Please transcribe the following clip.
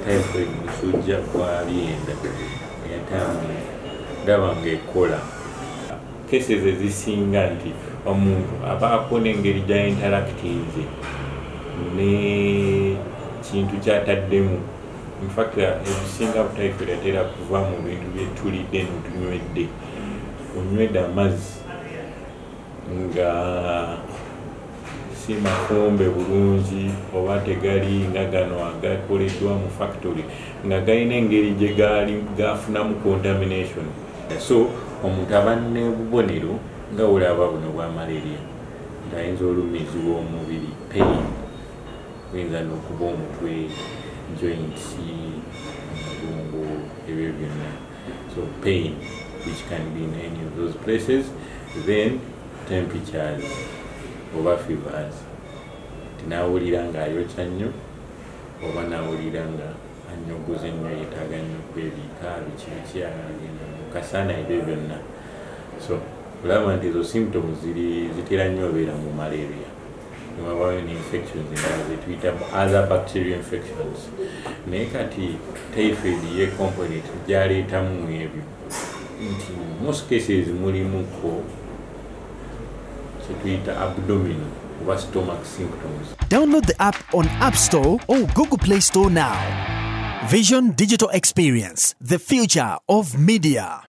Typhoid musujja gwa byenda, entamu ndaba ng'ekola. Cases ezisinga nti omuntu abaako n'engeri gya interactinze ne kintu kyataddemu. Infact, ebisinga typhoid atera kuva mu bintu byetulidde netunywedde. Onywedde amazzi nga si mafumbe bulungi, oba tegali nga gano agakoleddwa mu factory, nga galina engeri gye gaali gafunamu contamination. So omuntu aba n'obubonero nga bulaba buno bwa malaria, nti ayinza olumizibwa omubiri, pain, buyinza n'okuba omutwe, joints, omugongo, ebyo byonna. So pain, which can be in any of those places. Then temperatures oba fevers, tinawulira ng'ayokya nnyo oba nawulira nga anyogoza ennyo, yeetaaga nnyo okwebiika, biki biki, agenda mu kasana, ebyo byonna. So olaba nti ezo symptoms ziri zitera nnyo obeera mu malaria. Newabayo ne infections endala zetuyita other bacterial infections, naye kati typhoid ye component gyaleetamu ebyo nti most cases mulimuko kyetuyita abdominal oba stomach symptoms. Download the app on App Store or Google Play Store now. Vision Digital Experience, the future of media.